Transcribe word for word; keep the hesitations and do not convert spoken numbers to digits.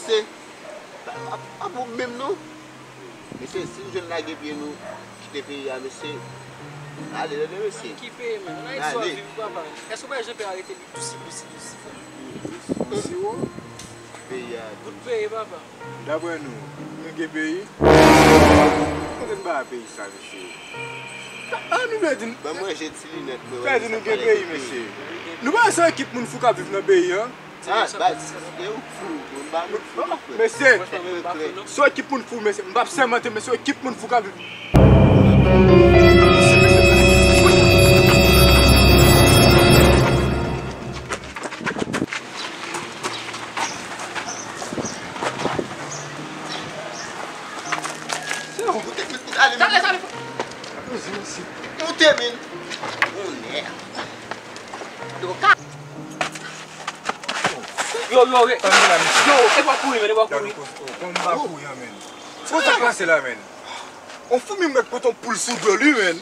Se pa, pa, pa bon menm non. Mesye, si nou jwenn lage pye nou kite peyi a, mesye, n ale tande mesye. Ki peyi menm? Ann Ayiti w ap viv papa. Èske w pa wè Jean Pierre arete li tou siwo, siwo, siwo? Siwo? Peyi a. Bout peyi papa. Daprè nou, nou gen peyi? Kote n ba peyi sa, mesye? An nou vle di n. Ban mwen jeti linèt mwen. Sa vle di nou gen peyi, mesye. Nou pa wè se ekip moun fou k ap viv nan peyi an? Ah, baz, e ou k fou, mwen pa moun fou non frè. Mesye, se ekip moun fou, mesye. M p ap sèmante, mesye, ekip moun fou k ap viv. Moute, men. Moute, men. Bonè. Doka. Yo, yo, re-, yo, e pa kouri, men, e pa kouri. Kòman m pa kouri an, men? Fò sa pase la, men. On foumi m mèt pote on poul sou do li, men.